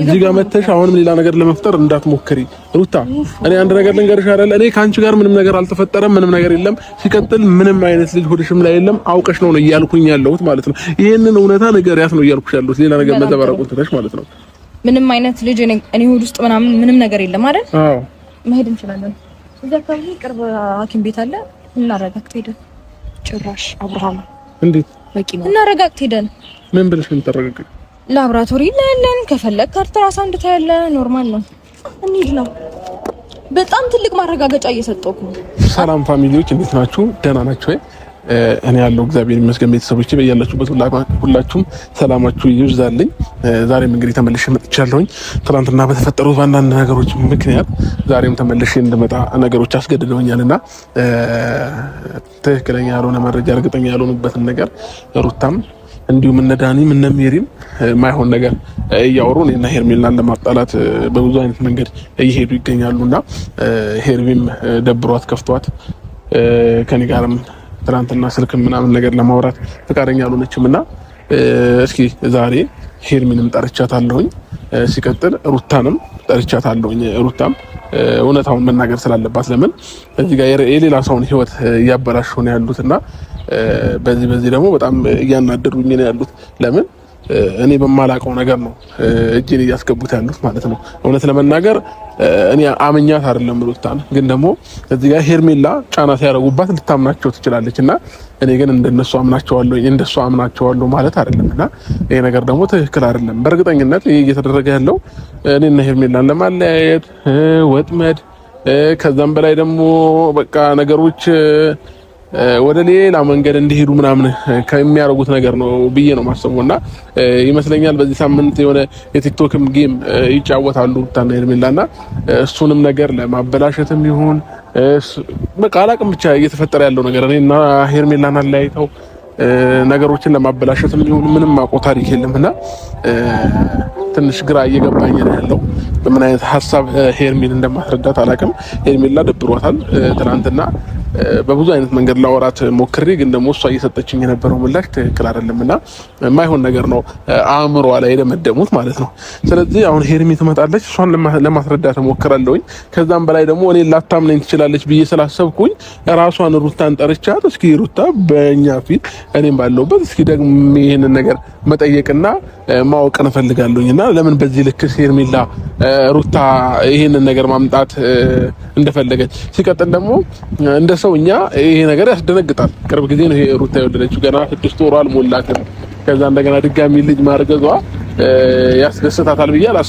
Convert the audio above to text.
እዚህ ጋር መተሽ አሁንም ሌላ ነገር ለመፍጠር እንዳትሞክሪ ሩታ። እኔ አንድ ነገር ልንገርሽ አይደል፣ እኔ ከአንቺ ጋር ምንም ነገር አልተፈጠረም፣ ምንም ነገር የለም። ሲቀጥል ምንም አይነት ልጅ ሆድሽም ላይ የለም። አውቀሽ ነው ነው እያልኩኝ ያለሁት ማለት ነው። ይሄንን እውነታ ንገሪያት ነው እያልኩሽ ያለሁት። ሌላ ነገር መዘባረቁን ትተሽ ማለት ነው። ምንም አይነት ልጅ እኔ ሆድ ውስጥ ምናምን ምንም ነገር የለም አይደል? አዎ፣ መሄድ እንችላለን። እዚህ አካባቢ ቅርብ ሐኪም ቤት አለ። እናረጋግጥ ሄደን። ጭራሽ አብርሃም እንዴት በቂ ነው። እናረጋግጥ ሄደን። ምን ብለሽ ነው የምታረጋግጪው? ላብራቶሪ እናያለን። ከፈለግ አልትራሳውንድ ታያለህ። normal ነው። እንሂድ ነው። በጣም ትልቅ ማረጋገጫ እየሰጠሁህ ነው። ሰላም family ዎች እንዴት ናችሁ? ደህና ናችሁ ወይ? እኔ ያለው እግዚአብሔር ይመስገን። ቤተሰቦቼ በያላችሁበት ሁላችሁም ሰላማችሁ ይብዛልኝ። ዛሬም እንግዲህ ተመልሼ መጥቻለሁኝ። ትናንትና በተፈጠሩት በአንዳንድ ነገሮች ምክንያት ዛሬም ተመልሼ እንድመጣ ነገሮች አስገድደውኛል እና ትክክለኛ ያልሆነ መረጃ እርግጠኛ ያልሆኑበትን ነገር ሩታም እንዲሁም እነ ዳኒም እነ ሜሪም ማይሆን ነገር እያወሩ እኔና ሄርሜላን ለማጣላት በብዙ አይነት መንገድ እየሄዱ ይገኛሉና ሄርሚም ደብሯት ከፍቷት ከኔ ጋርም ትናንትና ስልክ ምናምን ነገር ለማውራት ፈቃደኛ አልሆነችም እና እስኪ ዛሬ ሄርሚንም ጠርቻታለሁኝ። ሲቀጥል ሩታንም ጠርቻታለሁኝ። ሩታም እውነታውን መናገር ስላለባት ለምን እዚህ ጋር የሌላ ሰውን ህይወት እያበላሹ ነው ያሉት እና በዚህ በዚህ ደግሞ በጣም እያናደዱኝ ነው ያሉት። ለምን እኔ በማላውቀው ነገር ነው እጄን እያስገቡት ያሉት ማለት ነው። እውነት ለመናገር እኔ አምኛት አይደለም ሩታን፣ ግን ደግሞ እዚህ ጋር ሄርሜላ ጫና ሲያደርጉባት ልታምናቸው ትችላለች እና እኔ ግን እንደነሱ አምናቸዋለሁ እንደሱ አምናቸዋለሁ ማለት አይደለም እና ይሄ ነገር ደግሞ ትክክል አይደለም። በእርግጠኝነት ይሄ እየተደረገ ያለው እኔና ሄርሜላን ለማለያየት ወጥመድ፣ ከዛም በላይ ደግሞ በቃ ነገሮች ወደ ሌላ መንገድ እንዲሄዱ ምናምን ከሚያደርጉት ነገር ነው ብዬ ነው ማሰበው እና ይመስለኛል በዚህ ሳምንት የሆነ የቲክቶክም game ይጫወታሉ ሩታና ሄርሜላና እሱንም ነገር ለማበላሸትም ይሁን በቃ አላቅም፣ ብቻ እየተፈጠረ ያለው ነገር እኔና ሄርሜላን አለያይተው ነገሮችን ለማበላሸትም ይሁን ምንም አውቀው ታሪክ የለም እና ትንሽ ግራ እየገባኝ ነው ያለው። በምን አይነት ሀሳብ ሄርሜል እንደማስረዳት አላቅም። ሄርሜላ ደብሯታል። ትናንትና በብዙ አይነት መንገድ ላወራት ሞክሬ ግን ደግሞ እሷ እየሰጠችኝ የነበረው ምላሽ ትክክል አይደለም እና የማይሆን ነገር ነው አእምሯ ላይ የደመደሙት ማለት ነው። ስለዚህ አሁን ሄርሚ ትመጣለች፣ እሷን ለማስረዳት እሞክራለሁኝ። ከዛም በላይ ደግሞ እኔ ላታምነኝ ትችላለች ብዬ ስላሰብኩኝ ራሷን ሩታን ጠርቻት፣ እስኪ ሩታ በእኛ ፊት እኔም ባለሁበት እስኪ ደግሞ ይሄንን ነገር መጠየቅና ማወቅ እንፈልጋለሁኝ እና ለምን በዚህ ልክ ሄርሜላ ሩታ ይሄንን ነገር ማምጣት እንደፈለገች። ሲቀጥል ደግሞ እንደ ሰው እኛ ይሄ ነገር ያስደነግጣል። ቅርብ ጊዜ ነው ይሄ ሩታ የወለደችው፣ ገና 6 ወሯ አልሞላትም። ከዛ እንደገና ድጋሚ ልጅ ማርገዟ ያስደስታታል ብዬ አላስብም።